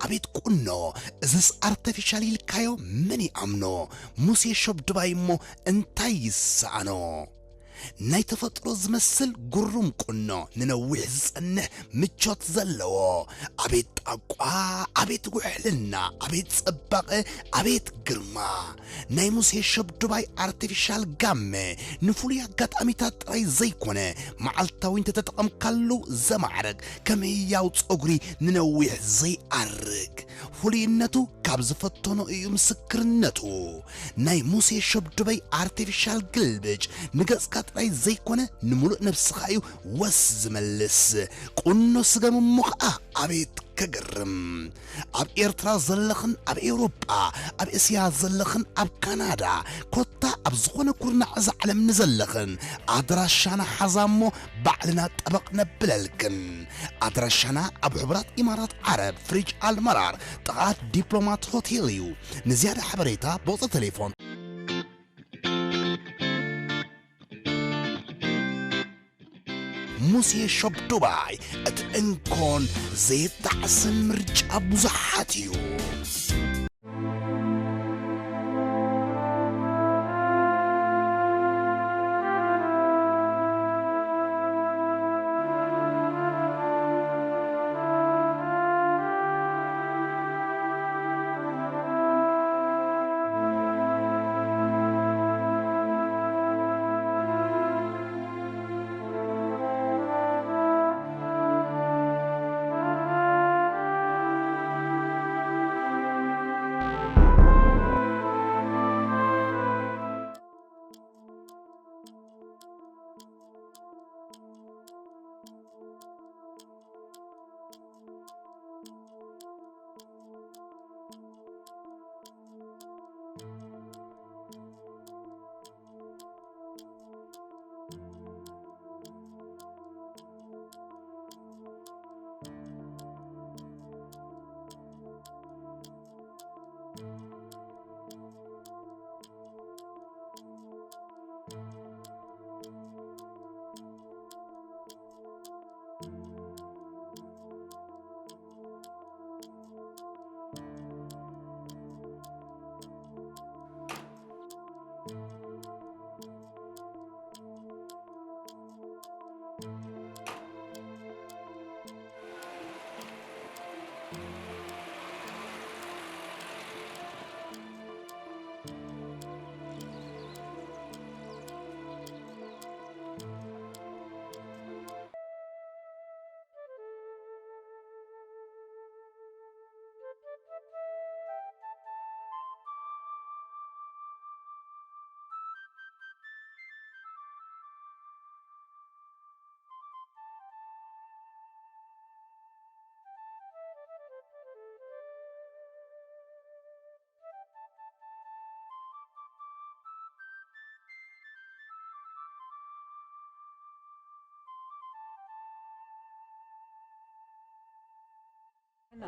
ኣቤት ቁኖ፣ እዝስ ኣርተፊሻል ኢልካዮ መን ይኣምኖ? ሙሴ ሾብ ድባይ እሞ እንታይ ይሰኣኖ? ናይ ተፈጥሮ ዝመስል ግሩም ቁኖ፣ ንነዊሕ ዝጸንሕ ምቾት ዘለዎ። ኣቤት ጣቋ፣ ኣቤት ውሕልና፣ ኣቤት ጽባቐ፣ ኣቤት ግርማ። ናይ ሙሴ ሸብ ዱባይ ኣርቲፊሻል ጋመ ንፍሉይ ኣጋጣሚታት ጥራይ ዘይኮነ፣ መዓልታዊ እንተተጠቐምካሉ ዘማዕርግ፣ ከም ህያው ጸጉሪ ንነዊሕ ዘይኣርግ። ፍሉይነቱ ካብ ዝፈተኖ እዩ ምስክርነቱ። ናይ ሙሴ ሸብ ዱባይ ኣርቲፊሻል ግልብጭ ንገጽካ ጥራይ ዘይኮነ፣ ንምሉእ ነብስኻ እዩ ወስ ዝመልስ። ቁኖ ስገም እሞ ኸኣ ኣቤት ከገርም! ኣብ ኤርትራ ዘለኽን ኣብ ኤውሮጳ፣ ኣብ እስያ ዘለኽን ኣብ ካናዳ፣ ኮታ ኣብ ዝኾነ ኩርናዕ እዛ ዓለም ንዘለኽን፣ ኣድራሻና ሓዛ እሞ ባዕልና ጠበቕ ነብለልክን። ኣድራሻና ኣብ ሕቡራት ኢማራት ዓረብ፣ ፍሪጅ ኣልመራር፣ ጥቓ ዲፕሎማት ሆቴል እዩ። ንዝያዳ ሓበሬታ ብቑጽሪ ቴሌፎን። ሙሴ ሾፕ ዱባይ፣ እቲ እንኮን ዘይጣዕስን ምርጫ ብዙሓት እዩ።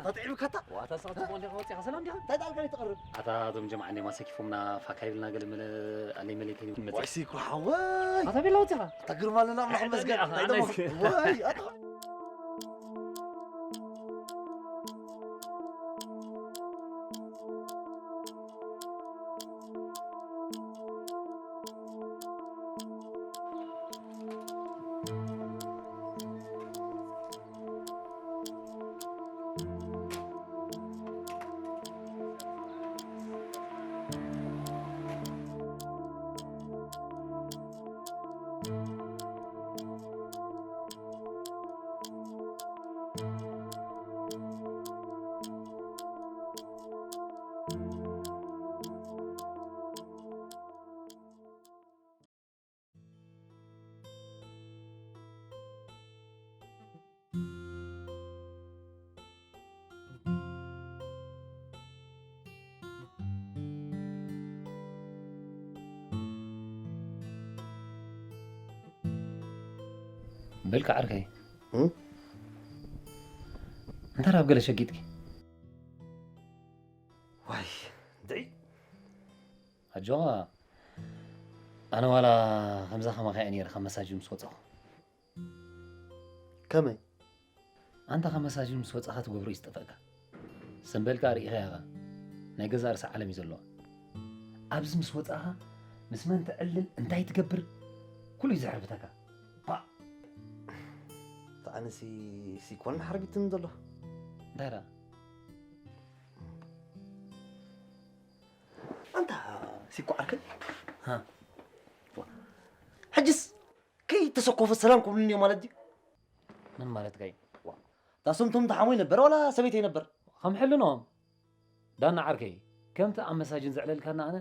ተጥዒምካ ኣታ? ዋታ ሳት ቦንዴ ወፂኻ ሰላም ዲኻ? እንታይ ዳልጋ ትቐርብ? ኣታ እዞም ጀማዓ እንዲማ ሰኪፎምና ፋካ ይብልና ገለ መለ ኣለይ መለይ ከይኑ መፅእ። ዋይ ሲኩ ሓወይ! ኣታ ቤላ ወፂኻ? ኣታ ግርማ ኣለና ኣምላኽ ኣይ፣ ይመስገን። ኣይ፣ እንታይ ደሞ? ኣይ፣ ዋይ! ኣታ በልካ ዓርከይ። እም? እንታይ ኣብ ገለ ሸጊጥኪ? ዋይ፣ ደይ። ኣጆኻ፣ ኣነ ዋላ ከምዛ ከማኻ እየ ነይረ ካብ መሳጅ ምስ ወጻኹ። ከመይ? ኣንታ ካብ መሳጅ ምስ ወጻኻ ትገብሮ እዩ ዝጠፍኣካ። ሰምበልካ ርኢኻ ኢኻ። ናይ ገዛ ርእሲ ዓለም እዩ ዘለዋ። ኣብዚ ምስ ወጻኻ ምስ መን ትዕልል እንታይ ትገብር ኩሉ እዩ ዝሕርብተካ። ፓ! ተኣነሲ ሲኮን ሓርቢትን ዘሎ። እንታይ ደኣ? ኣንታ ሲኮ ዓርከይ። ሃ። ሕጅስ ከይተሰኮፈ ሰላም ክብሉኒ እዮም ማለት ድዩ? ምን ማለትካ እዩ? እታ ስምቶም ተሓሞይ ነበር ዋላ ሰበይተይ ነበር? ከም ሕልኖም። ዳና ዓርከይ፣ ከምቲ ኣብ መሳጅን ዘዕለልካና ኣነ፣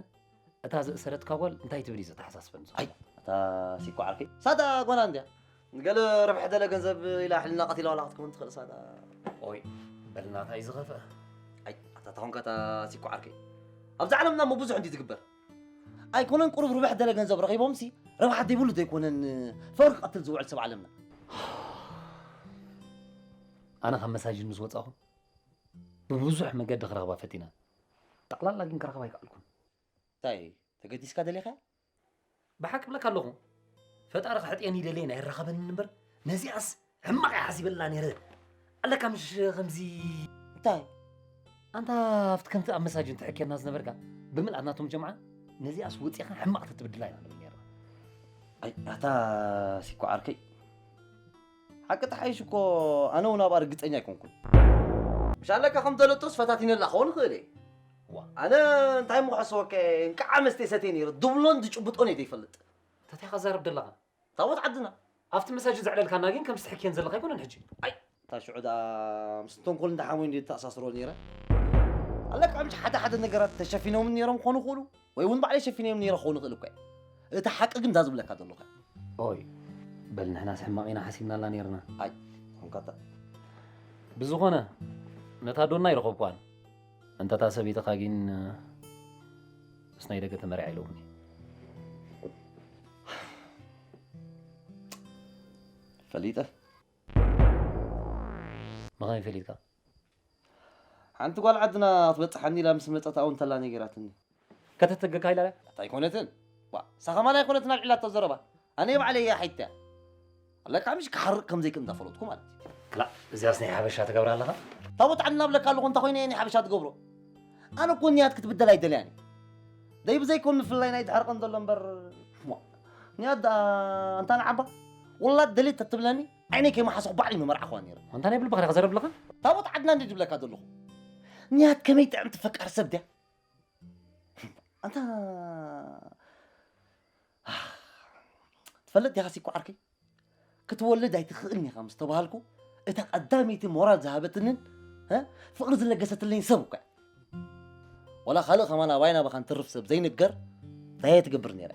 እታ ዘእሰረትካ ጓል እንታይ ትብል እዩ ዘተሓሳስበኒ ዘሎ። ኣይ፣ እታ ሲኮ ዓርከይ። ሳዳ ጓና እንድያ። ንገለ ረብሐ ደለ ገንዘብ ኢላ ሕልና ቀቲላ ዋላ ክትከውን ትኽእል ሳዳ። ኦይ፣ በልናታ እዩ ዝኸፍአ። ኣይ፣ ኣታ ተኾንካ እታ ሲኮ ዓርከይ። ኣብዚ ዓለምና እሞ ብዙሕ እንዲ ዝግበር። ኣይኮነን ቁሩብ ርብሕ ደለ ገንዘብ ረኺቦምሲ፣ ረብሓ ዘይብሉ ዘይኮነን ፍቕሪ ክቐትል ዝውዕል ሰብ ዓለምና። ኣነ ካብ መሳጅን ምስ ወጻኹ፣ ብብዙሕ መገዲ ክረኽባ ፈቲነ። ጠቕላላ ግን ክረኽባ ኣይከኣልኩን። እንታይ ተገዲስካ ደሊኻ? ብሓቂ እብለካ ኣለኹ። ፈጣሪ ክሕጥየኒ ይደለየ ናይ ይራኸበኒ እምበር፣ ነዚኣስ ሕማቕ እየ ሓሲበላ ነይረ። ኣለካ ምሽ ከምዚ እንታይ? ኣንታ ኣብቲ ከምቲ ኣብ መሳጅን ትሕኬና ዝነበርካ፣ ብምልኣት ናቶም ጀምዓ፣ ነዚኣስ ወጺኻ ሕማቕ ተትብድላ ኢና ንብል ነይርና። ኣይ፣ ኣታ ሲኮ ዓርከይ። ሓቂ ተሓይሽ እኮ ኣነ እውን ኣብኣ ርግጸኛ ኣይኮንኩን። ምሽ ኣለካ ከም ዘለቶስ ፈታቲነላ ክኸውን ይኽእል እየ። ዋ። ኣነ እንታይ ምኽሕሰወካ እየ፣ እንቃዓ መስተ ሰትየ ነይረ፣ ድብሎን ዝጭብጦን እየ ዘይፈልጥ። እንታይ ኢኻ ዛረብ ደለኻ? ታቦት ዓድና። ኣብቲ መሳጅድ ዘዕለልካና ግን ከም ስትሕኬን ዘለኻ ኣይኮነን ሕጂ። ኣይ፣ እታ ሽዑ ደኣ ምስ ተንኮል እንዳ ሓሞይ እንዲ ተኣሳስሮ ነይረ። ኣለካ ምሽ ሓደ ሓደ ነገራት ተሸፊኖምን ነይሮም ክኾኑ ይኽእሉ፣ ወይ እውን ባዕለይ ሸፊነዮም ነይረ ክኾኑ ይኽእል እኳ እየ። እቲ ሓቂ ግን እንዳ ዝብለካ ዘለኹ። ኦይ፣ በል ንሕናስ ሕማቕ ኢና ሓሲብናላ ነይርና። ኣይ፣ ኾንካታ። ብዝኾነ፣ ነታ ዶና ኣይረኸብኳን። እንተ እታ ሰበይትኻ ግን፣ ምስ ናይ ደገ ተመርዓ ኢለውኒ። ፈሊጠ። መኻን ፈሊጥካ? ሓንቲ ጓል ዓድና ክትበጽሓኒ ኢላ ምስ መጸት ኣው እንተላ ነጊራትኒ። ከተተገካ ኢላ ድያ? ኣታ ኣይኮነትን። ዋ፣ ንሳ ኸማን ኣይኮነትን ኣልዒላቶ ዘረባ። ኣነ ባዕለይ እያ ሓይታ። ኣለካ ምሽ ክሓርቕ ከም ዘይክእል እንዳፈለጥኩ ማለት እዩ። ክላእ፣ እዚኣስ ናይ ሓበሻ ትገብራ ኣለኻ? ታቦት ዓድና እብለካ ኣለኹ፣ እንታይ ኮይነ እየ ናይ ሓበሻ ትገብሮ? ኣነ እኮ ንያት ክትብደል ኣይደልያን እየ። ደይ ብዘይኮን ምፍልላይ ናይ ድሕሪ ቀን ዘሎ እምበር፣ ዋ፣ ንያት ደኣ ኣንታ ንዓባ፣ ውላድ ደልየት ተትብለኒ፣ ዓይነይ ከይመሓሰኹ ባዕለይ ምመርዓኹዋ ነይረ። ኣንታ ናይ ብልብኻ ዲኻ ዘረብ ኣለኻ? ታቦት ዓድና እንድየ ዝብለካ ዘለኹ። ንያት ከመይ ጥዕምቲ ፈቃር ሰብ ድያ? ኣንታ ትፈልጥ ዲኻ ሲኮ ዓርከይ? ክትወልድ ኣይትኽእልን ኢኻ ምስ ተባሃልኩ፣ እታ ቀዳመይቲ ሞራል ዝሃበትንን፣ እ፣ ፍቕሪ ዝለገሰትለይን ሰብ እኳ። ወላ ካልእ ከማን ኣባይን ኣባኻን ትርፍ ሰብ ዘይንገር፣ እንታይ እየ ትገብር ነይረ?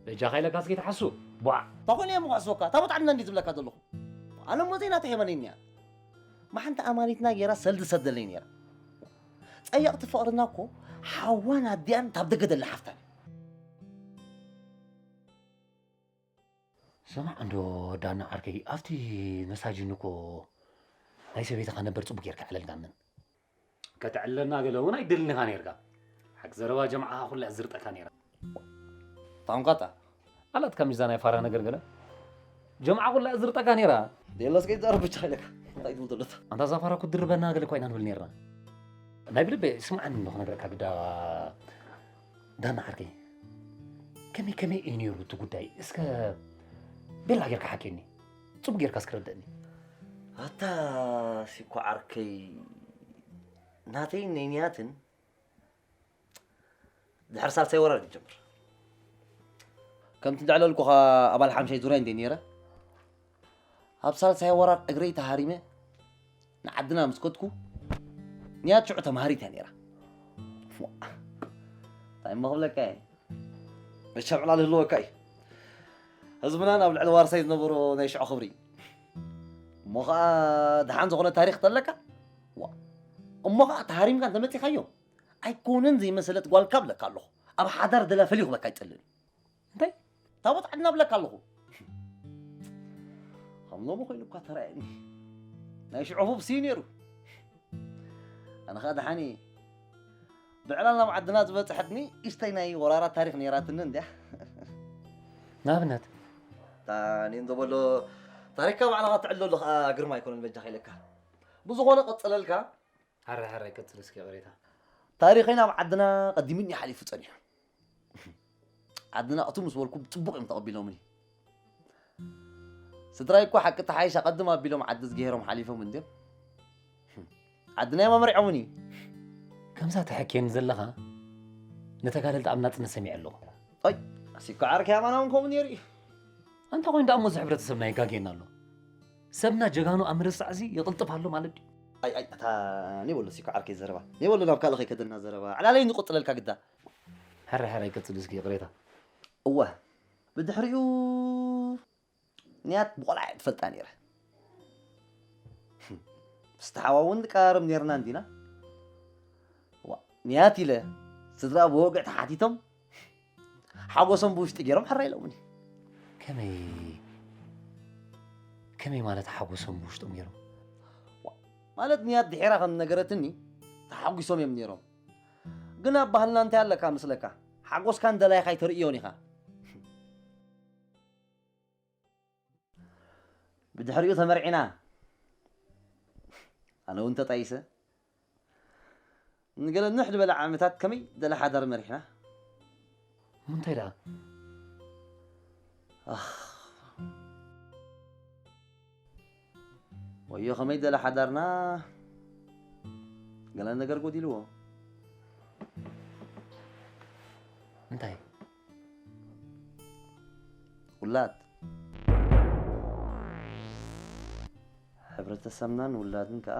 በጃኻ ኢለካ እስኪ ትሓሱ፣ ቧዕ። እንታይ ኮይነ እየ ምኽሕስወካ? ታቦት ዓድና እንድየ ዝብለካ ዘለኹ። ኣነ እሞ ዘይናተይ የመነይኒ እያ። ማሓንቲ ኣማኒትና ገይራ ሰልዲ ሰደለይ ነይራ። ጸየቕቲ ፍቕርና እኮ ሓዋን ኣዲኣን ታብ ደገ ደላ ሓፍታን እዩ። ስማዕ እንዶ ዳና ዓርከይ፣ ኣብቲ መሳጅን እኮ ናይ ሰበይትኻ ነበር ጽቡቅ ጌርካ ኣዕለልካንን። ከተዕልለና ገለ እውን ኣይደልን ኢኻ ነይርካ። ሓቂ ዘረባ ጀምዓኻ ኩላ እያ ዝርጠካ ነይራ። ታንኳታ። ኣላትካ ሚዛን ናይ ፋራ ነገር ገለ። ጀምዓ ኩላ እያ ዝርጠካ ነይራ። ደየላስ ከይዛረብ ብቻ ኢለካ። እንታይ ትብል ዘሎ? ኣንታ እዛ ፋራ ክትድርበና ገለ እኳ ኢና ንብል ነይርና። ናይ ብልበይ ስምዓኒ እንዶ ክነግረካ ግዳ ዳና ዓርከይ። ከመይ ከመይ እዩ ነይሩ እቲ ጉዳይ? እስከ ቤላ ጌርካ ሓኬኒ። ጽቡቅ ጌርካ እስክረደእኒ። ኣታ ሲኮ ዓርከይ፣ ናተይን ናይ ንያትን ድሕሪ ሳልሳይ ወራር ይጀምር። ከምቲ እንዳዕለልኩኻ ኣባል ሓምሻይ ዙርያ እንደ ነይረ፣ ኣብ ሳልሳይ ወራር እግረይ ተሃሪመ ንዓድና ምስ ከድኩ፣ ንያት ሽዑ ተማሃሪት እያ ነይራ። ፎእ። እንታይ እሞ ክብለካ እየ? መቸም ዕላል ህልወካ እዩ። ህዝብናን ኣብ ልዕሊ ዋርሳይ ዝነበሮ ናይ ሽዑ ክብሪ። እሞ ኸኣ ደሓን ዝኾነ ታሪኽ ተለካ? ዋ። እሞ ኸኣ ተሃሪምካ እንተመጺኻዮ? ኣይኮነን ዘይመሰለት ጓል ካብ ለካ ኣለኹ። ኣብ ሓዳር ደላ ፈሊኹ በካ ኣይጸልን። እንታይ? ታቦት ዓድና ብለካ ኣለኹ። ከም ሎሚ ኮይኑ እኳ ተራእየኒ። ናይ ሽዑ ህቡብ ስዩ ነይሩ። ኣነ ኸኣ ደሓን እየ። ብዕላል ናብ ዓድና ዝበጽሐትኒ እሽተይ ናይ ወራራት ታሪኽ ነይራትኒ እንድያ። ንኣብነት? እታ እኔ እንዶ በሎ ታሪኽካ ባዕልኻ ትዕለሉ ኸኣ ግርማ ኣይኮነን በጃኻ ኢለካ። ብዝኾነ ቀጽለልካ። ሕራይ ሕራይ ቀጽል እስኪ ይቕሬታ። ታሪኸይ ናብ ዓድና ቀዲሙኒ ሓሊፉ ጸኒሑ። ዓድና እቱ ምስ በልኩ ጽቡቕ እዮም ተቐቢሎምኒ። ስድራይ እኮ ሓቂ ተሓይሽ ኣቐድም ኣቢሎም ዓዲ ዝገሄሮም ሓሊፎም እንድዮም። ዓድና እዮም ኣመሪዖምኒ። ከምዛ ተሐክየኒ ዘለኻ ንተጋደልቲ ኣብ ናጽነት ሰሚዐ ኣለኹ። ኣይ፣ ኣሲካ ዓርከይ ኣማና እውን ከምኡ ነይሩ እዩ። ኣንታ ኮይኑ ደኣ እሞ እዚ ሕብረተሰብና የጋግየና ኣሎ። ሰብና ጀጋኑ ኣብ ምርሳዕዚ ይቕልጥፍ ኣሎ ማለት ድዩ? ኣይ፣ ኣይ፣ ኣታ ኔበሎ ሲካ ዓርከይ ዘረባ። ኔበሎ ናብ ካልእ ከይከደና ዘረባ። ዕላለይ ንቕጽለልካ ግዳ። ሕራይ ሕራይ ቀጽል እስኪ ይቕሬታ። እወ፣ ብድሕሪኡ ንያት ብቖልዓ እየ ትፈልጣ ነይረ። ምስቲ ሓዋ እውን ንቀራረብ ነይርና እንዲና። ዋ፣ ንያት ኢለ ስድራ ብወግዒ ተሓቲቶም ሓጎሶም ብውሽጢ ገይሮም ሕራይ ኢሎምኒ። ከመይ ከመይ ማለት ሓጎሶም ብውሽጦም ገይሮም? ዋ፣ ማለት ንያት ድሒራ ከም ነገረትኒ ተሓጒሶም እዮም ነይሮም። ግን ኣብ ባህልና እንታይ ኣለካ መስለካ? ሓጎስካ ንደላይኻ ኣይተርእዮን ኢኻ። ብድሕሪኡ ተመርዒና። ኣነ እውን ተጣይሰ። ንገለ ንሕ ዝበለ ዓመታት ከመይ ደለ ሓዳር መሪሕና። እሞ እንታይ ደኣ? ኣኽ። ወዮ ከመይ ደለ ሓዳርና ገለ ነገር ጎዲልዎ። እንታይ? ውላድ። ሕብረተሰብናን ውላድን ከኣ።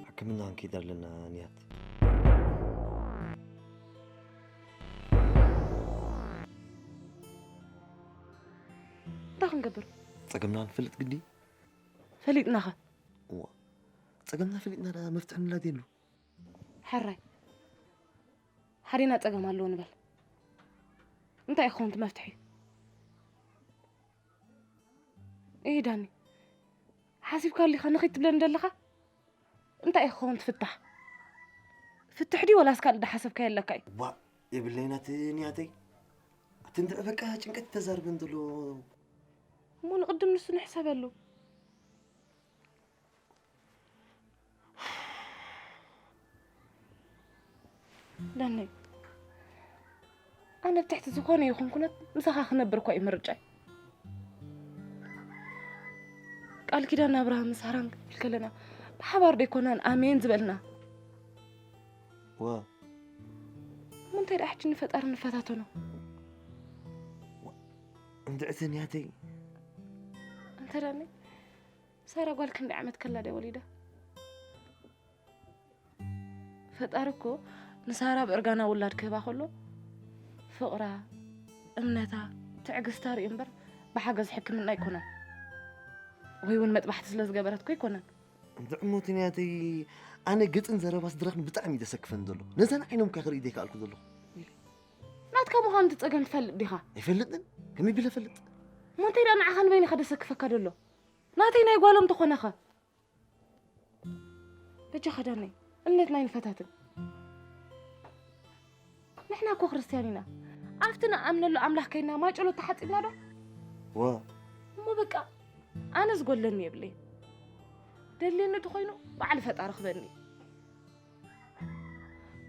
ሕክምና ክንከይድ ኣለና ንያት። እንታይ ክንገብር? ጸገምና ንፈልጥ ግዲ። ፈሊጥናኸ? እዋ፣ ጸገምና ፈሊጥና ደኣ መፍትሒ ንላትየሉ። ሕራይ፣ ሓዲና ጸገም ኣለዎ ንበል። እንታይ እዩ ክኸውን እቲ መፍትሒ? እይ ዳኒ፣ ሓሲብካ ኣሊኻ ንኺድ ትብለኒ ደለኻ? እንታይ እዩ ክኸውን ትፍታሕ? ፍትሕ ድዩ ወላስ ካልእ ዝሓሰብካዮ ኣለካ እዩ? ዋእ የብለይን ኣቲ ንያተይ። ኣቲ እንድዒ በቃ ጭንቀት ተዛርበን ዘሎ። እሞ ንቕድም ንሱ ንሕሰበሉ። ዳነይ፣ ኣነ ኣብ ትሕቲ ዝኾነ ይኹን ኩነት ምሳኻ ክነብር እኳ እዩ ምርጫይ። ቃል ኪዳን ኣብርሃም ምስ ሳራን ክንብል ከለና ብሓባር ዶ ኣይኮናን ኣሜን ዝበልና? ዋ። እሞ እንታይ ደኣ ሕጂ ንፈጣሪ ንፈታተኖ? እንድዕቲ ንያተይ። እንተ ዳነይ፣ ሳራ ጓል ክንደይ ዓመት ከላ ድያ ወሊዳ? ፈጣሪ እኮ ንሳራ ብእርጋና ውላድ ክህባ ከሎ ፍቕራ፣ እምነታ፣ ትዕግስታ ርእዩ እምበር ብሓገዝ ሕክምና ኣይኮነን። ወይ እውን መጥባሕቲ ስለ ዝገበረት እኮ ኣይኮነን። እንተ እሞ እቲ ንያተይ ኣነ ገጽን ዘረባ ስድራኽን ብጣዕሚ እዩ ዘሰክፈኒ ዘሎ። ነዛ ንዓይኖም ከ ክርኢ ዘይከኣልኩ ዘለኹ። ናትካ ምዃኑ እቲ ጸገም ትፈልጥ ዲኻ? ኣይፈልጥን። ከመይ ቢለ እፈልጥ? እሞ እንታይ ደኣ ንዓኻ ንበይንኻ ደሰክፈካ ዘሎ? ናተይ ናይ ጓሎም ተኾነኸ? በጃኻ ዳነይ፣ እምነትና ኣይንፈታትን። ንሕና እኮ ክርስትያን ኢና። ኣብቲ ንኣምነሉ ኣምላኽ ከይና ማጨሎ ተሓጺብና ዶ? ዋ። እሞ በቃ፣ ኣነ ዝጎለኒ የብለይን። ደልየኒ ተኾይኑ፣ በዓል ፈጣሪ ክበኒ።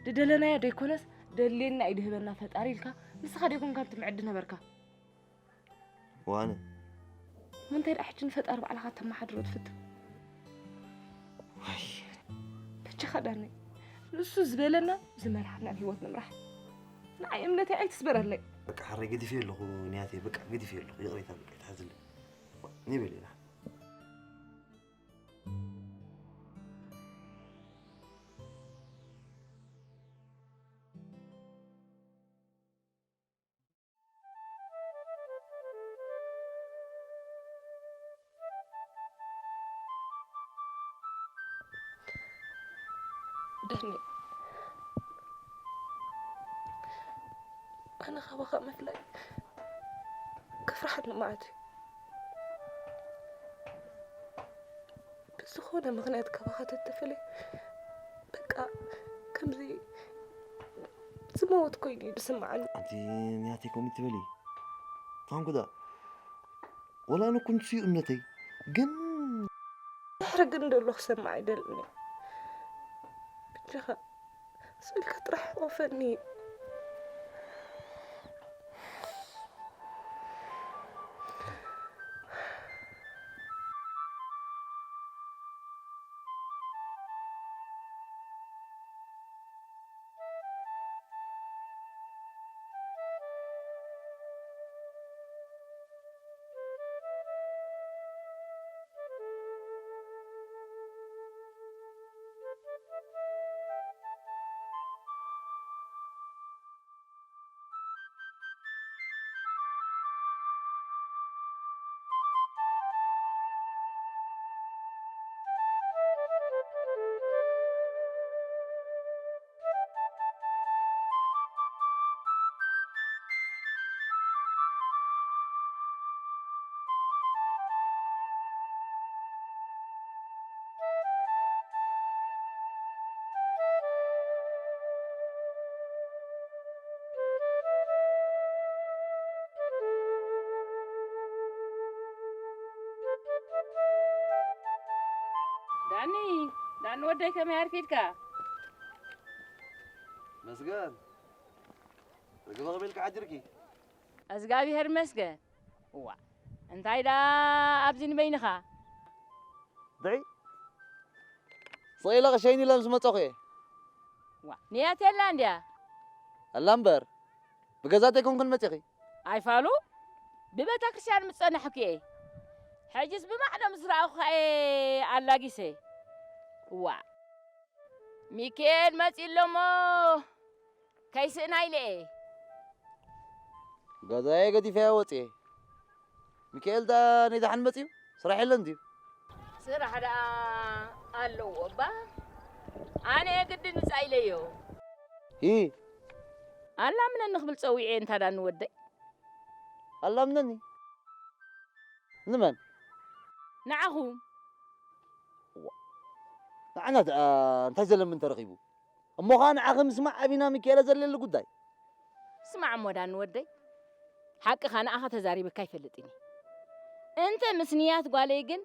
ድደለናዮ ደይኮነስ፣ ደልየና እዩ ድህበና ፈጣሪ ኢልካ፣ ንስኻ ደይኮንካ ትምዕድ ነበርካ። ዋነ። ምንታይ ደኣ ሕጂ ንፈጣሪ ባዕልኻ ተመሓድሮ ትፍትን? ዋይ። በጃኻ ዳነይ፣ ንሱ ዝበለና ዝመርሓናን ህይወት ንምራሕ። ንዓይ እምነተይ ኣይትስበረለይ። በቃ ሓረይ ገዲፈዮ ኣለኹ ንያተይ፣ በቃ ገዲፈዮ ኣለኹ። ይቕሬታ በቃ ይትሓዝለይ። ኔበል ኢና። ዳኒ፣ ኣነ ካባኻ ምፍላይ ከፍርሓኒ መዓት እዩ። ብዝኾነ ምኽንያት ካባኻ ተተፈልየ፣ በቃ ከምዚ ዝመወት ኮይኑ እዩ ዝስምዓኒ። ኣንቲ ንያተይ ከምኡ ትበሊ? ታንኩ ደኣ ወላ ኣነ ኩንሱ እዩ እምነተይ፣ ግን ድሕሪ ግን ደሎ ክሰምዕ ኣይደልን እየ። ብጃኻ ስእልካ ጥራሕ ወፈኒ። ዳኒ፣ ዳኒ ወደይ ከመይ ኣርፊድካ? መስገን። ርግበ ከመይ ኢልካ ሓዲርኪ? እግዚኣብሔር ይመስገን። እዋ፣ እንታይ ደኣ ኣብዚ ንበይንኻ? ድዒ፣ ስቕ ኢለ ቅሸይኒ ኢለ ምስ መጸኹ እየ። ዋ፣ ንያት የላ እንድያ? ኣላ እምበር፣ ብገዛተይ ኮንክን መጺኺ? ኣይፋሉ፣ ብቤተ ክርስቲያን ምስ ጸናሕኩ እየ። ሕጅስ ብማዕዶ ምስ ረኣኹኻ እየ ኣላጊሰ። እዋ፣ ሚካኤል መጺኡ ኣሎ እሞ ከይስእና ኢለ እየ። ገዛየ ገዲፈያ ወጽየ። ሚካኤል ደኣ ናይ ደሓን መጺኡ? ስራሕ የለን ድዩ? ስራሕ ደኣ ኣለዎ እባ። ኣነ ግድን ምጻእ ኢለዮ። ሂ። ኣላምነኒ ክብል ጸዊዐ እንታ ዳኒ ወደይ። ኣላምነኒ? ንመን? ንዓኹም። ዋ፣ ንዓና ደኣ እንታይ ዘለምን ተረኺቡ? እሞ ኸኣ ንዓኺ ምስማዕ ኣቢና ሚካኤለ ዘድልየሉ ጉዳይ። ስማዕ እሞ ዳኒ ወደይ፣ ሓቅኻ ንዓኻ ተዛሪበካ ኣይፈልጥን እየ። እንተ ምስ ንያት ጓለይ ግን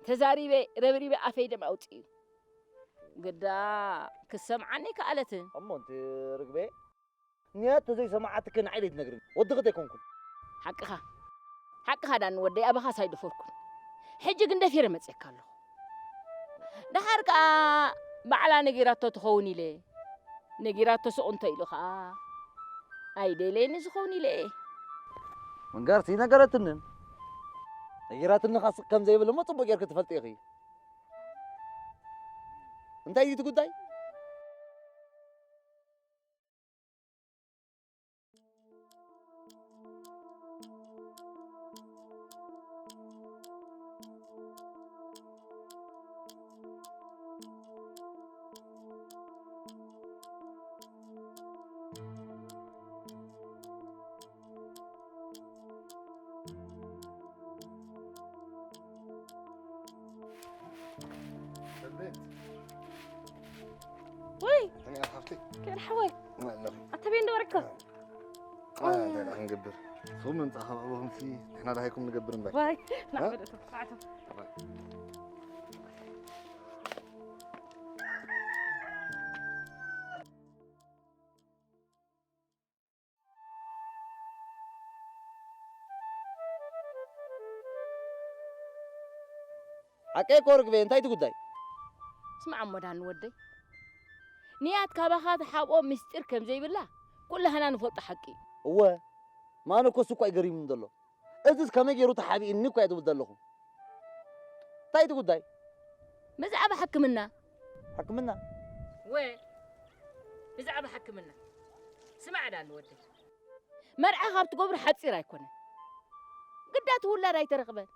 ተዛሪበ ረብሪበ ኣፈይ ደም ኣውጽኡ። ግዳ ክሰምዓኒ ከኣለትን። እሞ እንቲ ርግበ ንያት ተዘይሰማዓትኪ ንዓይ ዘይትነግርኒ? ወድኺ ተይኮንኩን። ሓቅኻ፣ ሓቅኻ ዳኒ ወደይ፣ ኣባኻስ ኣይደፈርኩን። ሕጂ ግን ደፊረ መጺአካ ኣለኹ። ደሓር ከኣ ባዕላ ነጊራቶ ትኸውን ኢለ፣ ነጊራቶ ስቕ እንተ ኢሉ ከኣ ኣይደለየኒ ዝኸውን ኢለ እየ። መንገርቲ ነገረትንን ነጊራትኒ ከኣ ስቕ ከም ዘይብል እሞ ጽቡቕ ጌርኪ ትፈልጢ ኢኺ። እንታይ እዩ እቲ ጉዳይ? ሰንበት። ወይ! ከመይ ሓፍቲ? ክእል ሓወይ። ከመይ ኣለኺ? ኣተበይ እንዶ ወረድካ? ኣይ፣ እንታይ ደኣ ክንገብር? ንስኹም ምምጻእ ካብ ኣበኹምሲ ንሕና ደሃይኩም ንገብር እምበር። ዋይ፣ እ? ንዓበደቶ፣ ንዓቶ። ዋይ። ሓቀይ እኮ ርግበይ፣ እንታይ እቲ ጉዳይ? ስማዕ እሞ ዳኒ ወደይ፣ ንያት ካባኻ ትሓብኦ ምስጢር ከም ዘይብላ ኩላህና ንፈልጦ ሓቂ እዩ። እወ፣ ማነ እኮ እሱ እኮ እዩ ገሪሙኒ ዘሎ። እዚስ ከመይ ገይሩ ተሓቢእኒ እኮ እየ ዝብል ዘለኹ። እንታይ እቲ ጉዳይ? ብዛዕባ ሕክምና። ሕክምና? ወ-፣ ብዛዕባ ሕክምና። ስማዕ ዳኒ ወደይ። መርዓ ካብ ትገብሩ ሓጺር ኣይኮነን። ግዳ እቲ ውላድ ኣይተረኽበን።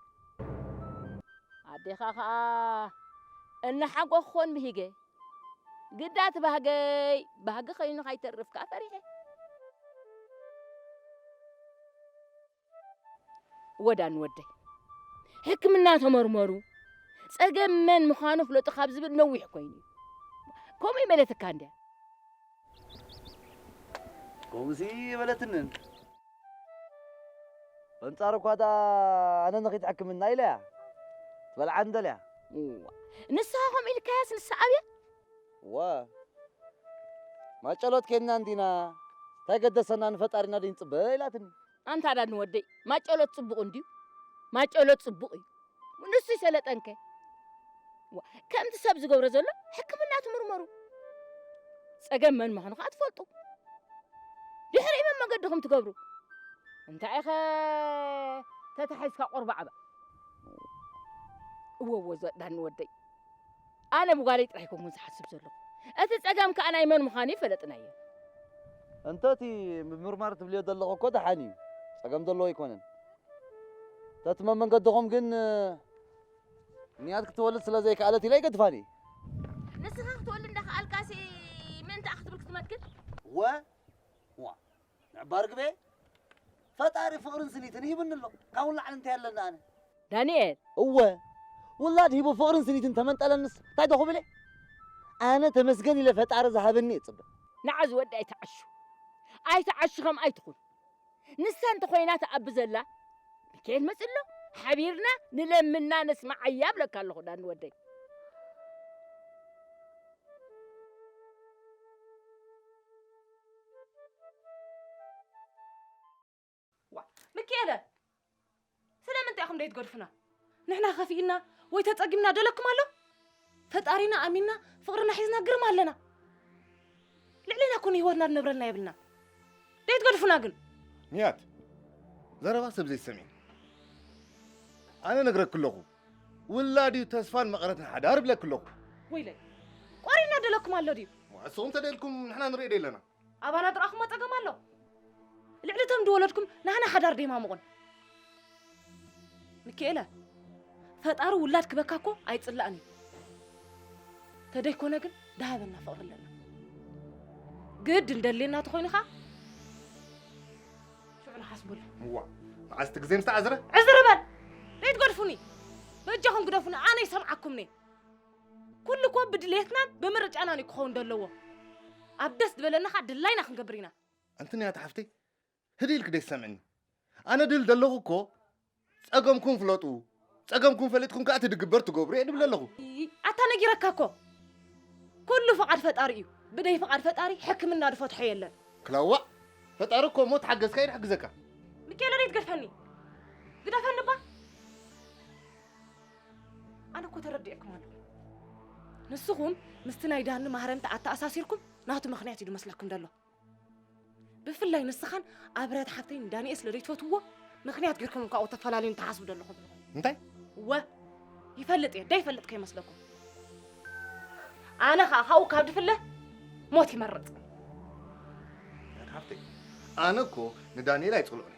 ኣዴኻ ኸኣ እናሓጎኹ ኮን ብሂገ። ግዳ እቲ ባህገይ ባህጊ ኸይኑ ካይተርፍ ከኣ ፈሪሐ። ወዳኒ ወደይ፣ ሕክምና ተመርመሩ፣ ጸገም መን ምዃኑ ፍለጡ ካብ ዝብል ነዊሕ ኮይኑ እዩ። ከምኡ ይመለትካ እንድያ። ከምኡሲ ይበለትንን። በንጻሩ እኳ ደኣ ኣነ ንኺድ ሕክምና ኢለያ። ትበልዓ እንደልያ። እዋ፣ ንስኻ ከምኡ ኢልካያስ ንሳ ኣብያ? እዋ፣ ማጨሎት ኬንና እንዲና፣ እንታይ ገደሰና ንፈጣሪና ደይንጽበ ኢላትኒ። ኣንታ ዳኒ ወደይ፣ ማጨሎት ጽቡቕ እንድዩ። ማጨሎት ጽቡቕ እዩ። ንሱ ይሰለጠንከ። ዋ፣ ከምቲ ሰብ ዝገብሮ ዘሎ ሕክምና ትምርመሩ። ጸገም መን ምዃኑ ከኣ ትፈልጡ። ድሕሪኡ መን መገድኹም ትገብሩ። እንታይ ኢኸ ተታሒዝካ ቆርባዕባ? እወ፣ እወ፣ ዳኒ ወደይ። ኣነ ብጓለይ ጥራይ ኮንኩን ዝሓስብ ዘለኹ። እቲ ጸገም ከኣ ናይ መን ምዃኑ ይፈለጥናዮ። እንተ እቲ ምምርማር ትብልዮ ዘለኹ እኮ ደሓን እዩ። ጸገም ዘለዎ ኣይኮነን። ተትመ መንገድኹም ግን፣ ንያት ክትወልድ ስለ ዘይከኣለት ኢለ ኣይገድፋን እየ። ንስኻ ክትወልድ እንዳኸኣልካሲ ምእንቲ ኣኽትብል ክትመክር? ወ-፣ ዋ፣ ንዕባር ግቤ፣ ፈጣሪ ፍቕርን ስኒትን ሂብኒ ኣሎ። ካብኡ ንላዕሊ እንታይ ኣለኒ ኣነ? ዳንኤል። እወ፣ ውላድ ሂቡ ፍቕርን ስኒትን ተመንጠለንስ እንታይ ዶ ክብል እየ? ኣነ ተመስገን ኢለ ፈጣሪ ዝሃበኒ እየ ጽበ። ንዓ ዝወዲ ኣይትዓሹ። ኣይትዓሹ ከም ኣይትኹን። ንሳ እንተኾይና ትኣቢ ዘላ፣ ሚካኤል መጺ ኣሎ፣ ሓቢርና ንለምና ነስምዓያ እብለካ ኣለኹ ዳኒ ወደይ። ዋ፣ ሚካኤለ፣ ስለምንታይ ኢኹም ደይትገድፉና? ንሕና ከፊእና ወይ ተጸጊምና ደለኩም ኣሎ? ፈጣሪና ኣሚንና ፍቕርና ሒዝና ግርም ኣለና። ልዕሌና እኮ ንህይወትና ዝነብረልና የብልናን። ደይ ትገድፉና ግን። ንያት፣ ዘረባ ሰብ ዘይሰምዕ። ኣነ ነግረኪ ኣለኹ። ውላድ እዩ ተስፋን መቐረትን ሓዳር እብለኪ ኣለኹ። ወይለይ፣ ቆሪና ደለኩም ኣሎ ድዩ? ንስኹም ተደልኩም ንሕና ንርኢ ደለና። ኣባና ዝረኣኹሞ ጸገም ኣሎ። ልዕሊ እቶም ዝወለድኩም ናህና ሓዳር ደይማሙቑን። ሚካኤለ፣ ፈጣሪ ውላድ ክበካ እኮ ኣይጽላእን እዩ። ተደይኮነ ግን ደሃበና ፍቕሪ ኣለና። ግድ እንደልየና ተኾይኑ ኸኣ ሽዑ ንሓስበሉ። እዋ፣ መዓስ እቲ ግዜ ምስ ተዓዝረ? ዕዝር በል! ደይትገድፉኒ! በጃኹም ግደፉኒ፣ ኣነ ይሰምዓኩምኒ። ኩሉ እኮ ብድሌትናን ብምርጫናን እዩ ክኸውን ዘለዎ። ኣብ ደስ ዝበለና ኸኣ ድላይና ክንገብር ኢና። ኣንቲ ንያት ሓፍተይ፣ ህድእ ኢልኪ ደይትሰምዕኒ። ኣነ ድል ዘለኹ እኮ፣ ጸገምኩም ፍለጡ፣ ጸገምኩም ፈሊጥኩም ከኣ እቲ ድግበር ትገብሩ እየ ድብል ኣለኹ። ኣታ ነጊረካ እኮ። ኩሉ ፍቓድ ፈጣሪ እዩ። ብደይ ፍቓድ ፈጣሪ ሕክምና ድፈትሖ የለን። ክላዋእ፣ ፈጣሪ እኮ እሞ ተሓገዝካ እዩ ድሕግዘካ። ሚካኤለ፣ ደይትገድፈኒ። ግደፈኒ እባ። ኣነ እኮ ተረዲኤኩም ኣለኹ። ንስኹም ምስቲ ናይ ዳኒ ማህረምቲ ኣተኣሳሲርኩም ናቱ ምኽንያት እዩ ድመስለኩም ደሎ። ብፍላይ ንስኻን ኣብርያት ሓፍተይን ዳንኤል ስለ ዘይትፈትውዎ ምኽንያት ጌርኩም ካብኡ ተፈላለዩን ትሓስቡ ዘለኹም። እንታይ? እወ፣ ይፈልጥ እየ፣ ደይፈልጥ ከይመስለኩም። ኣነ ኸኣ ካብኡ ካብ ድፍለ ሞት ይመርጽ። ሓፍተይ፣ ኣነ እኮ ንዳንኤል ኣይጽልኦን እየ።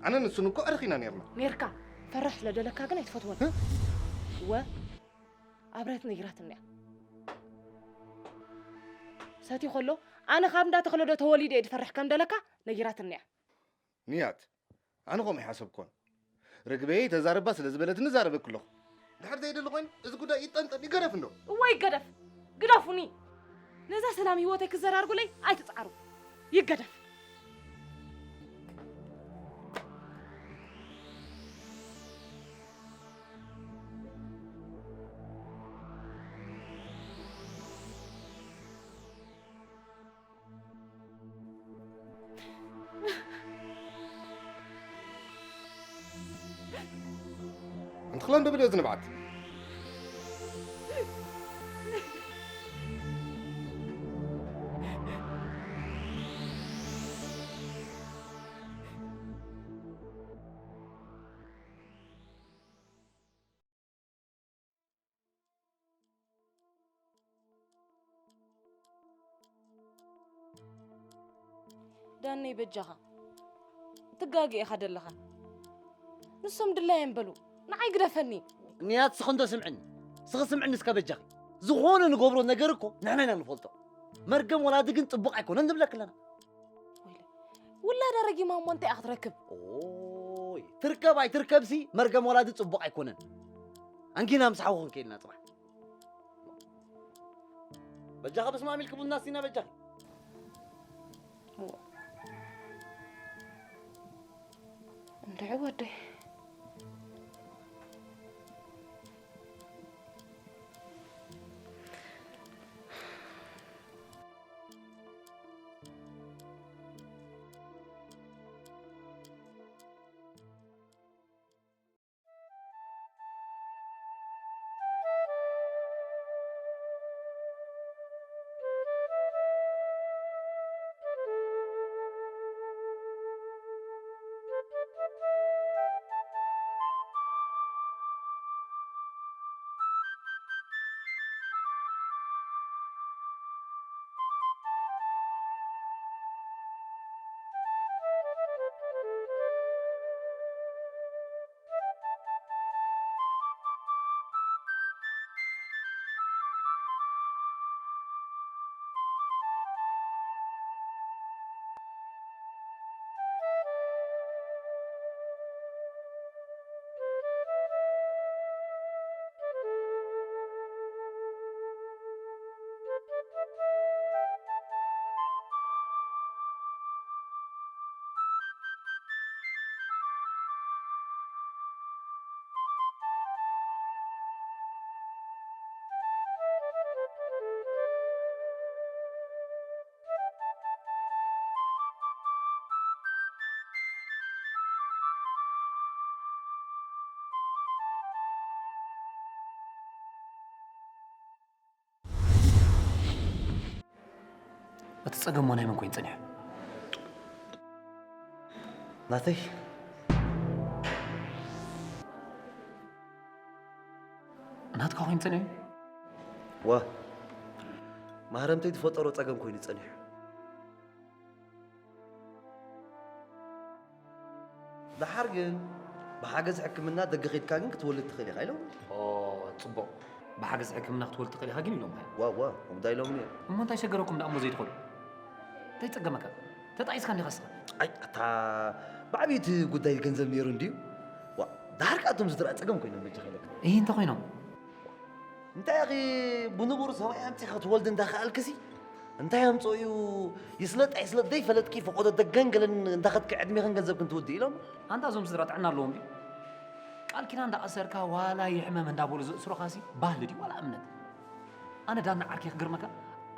ኣነ ንሱን እኮ ኣርኺና ኔርና። ኔርካ፣ ፈራሕ ስለ ደለካ ግን ኣይትፈትዎን። እ? እወ፣ ኣብርያት ነጊራትኒ እያ። ሰትዩ ከሎ፣ ኣነ ካብ እንዳ ተኽለዶ ተወሊደ እየ ዝፈርሕ ከም ደለካ ነጊራትኒ እያ። ንያት፣ ኣነ ከምኡ ኣይሓሰብኩን። ርግበይ ተዛረባ ስለ ዝበለትኒ ዛረበኪ ኣለኹ። ድሕር ዘይደሊ ኮይኑ፣ እዚ ጉዳይ ይጠንጠን፣ ይገደፍ እንዶ። እወ ይገደፍ። ግደፉኒ። ነዛ ሰላም ህይወተይ ክዘራርጉለይ ኣይትጽዓሩ። ይገደፍ። ኣንቲ ክላን ዶ ብልዮ ዝንብዓት? ዳነይ በጃኻ፣ ትጋገ ኢኻ ደለኻ። ንሶም ድላዮም በሉ፣ ንዓይ ግደፈኒ። ንያት፣ ስኺ እንዶ ስምዕኒ፣ ስኺ ስምዕኒ እስከ በጃኺ። ዝኾነ ንገብሮ ነገር እኮ ንሕና ኢና ንፈልጦ። መርገም ወላዲ ግን ጽቡቕ ኣይኮነን ንብለኪ ኣለና። ወይለ፣ ውላዳ ረጊማ እሞ እንታይ እያ ክትረክብ? ኦይ፣ ትርከብ ኣይትርከብሲ መርገም ወላዲ ጽቡቕ ኣይኮነን። ኣንጊና ምስ ሓውኽን ከይድና ጽባሕ። በጃኺ በስመ ኣብ ኢልኪ ቡና ስቲና በጃኺ። እንድዒ ወደይ። እቲ ጸገም ናይ መን ኮይኑ ጸኒሑ? ናተይ። ናትካ ኮይኑ ጸኒሑ? ዋ፣ ማህረምተይ ዝፈጠሮ ጸገም ኮይኑ ጸኒሑ። ደሓር ግን ብሓገዝ ሕክምና ደገ ኸይድካ ግን ክትወልድ ትኽእል ኢኻ ኢሎም። ኦ፣ ጽቡቕ። ብሓገዝ ሕክምና ክትወልድ ትኽእል ኢኻ ግን ኢሎም። ዋ፣ ዋ፣ ከምኡ ዶ ኢሎምኒ እዮም። እሞ እንታይ ሸገረኩም ደኣ እሞ ዘይትኸዱ? እንታይ ጸገመካ? ተጣኢስካ እንዲኻ እስኻ? ኣይ፣ ኣታ ብዓብዪ እቲ ጉዳይ ገንዘብ ነይሩ እንድዩ። ዋ፣ ደሓር ከኣ እቶም ዝድርኣ ጸገም ኮይኖም በጃኻ ኢለካ። እሂ፣ እንተ ኮይኖም? እንታይ ኢኺ ብንቡር ሰብኣይ ኣምጺኻ ክትወልዲ እንዳኸኣልክሲ፣ እንታይ ኣምጽኦ እዩ ይስለጥ ኣይስለጥ ዘይፈለጥኪ ፈቖዶ ደገን ገለን እንዳኸድኪ ዕድሜኽን ገንዘብክን ትውድእ ኢሎም። ኣንታ እዞም ስድራ ጥዕና ኣለዎም ድዩ? ቃል ኪዳን እንዳኣሰርካ ዋላ ይሕመም እንዳበሉ ዝእስሩኻሲ ባህሊ ድዩ ዋላ እምነት? ኣነ ዳና ዓርከይ ክገርመካ፣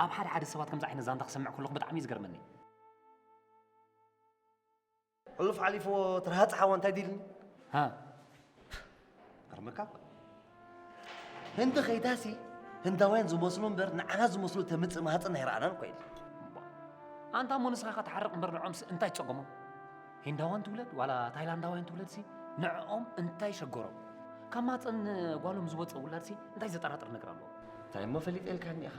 ኣብ ሓደ ሓደ ሰባት ከምዚ ዓይነት ዛንታ ክሰምዕ ከለኹ ብጣዕሚ እዩ ዝገርመኒ። ሕሉፍ ሓሊፍዎ ትርሃጽ ሓዋ እንታይ ዲልኒ? ሃ? ገርመካ እኮ። ህንዲ ከይዳሲ ህንዳውያን ዝመስሉ እምበር ንዓና ዝመስሉ ተምጽእ ማህጸን ኣይረኣናን እኮ ኢሉ። እምባ። ኣንታ እሞ ንስኻ ኢኻ ትሓርቕ እምበር ንዖምስ እንታይ ጸገሞም? ሂንዳውያን ትውለድ ዋላ ታይላንዳውያን ትውለድሲ ንዕኦም እንታይ ሸገሮም? ካብ ማህጸን ጓሎም ዝወጸ ውላድሲ እንታይ ዘጠራጥር ነገር ኣለዎ? እንታይ እሞ ፈሊጠ ኢልካኒ ኢኻ?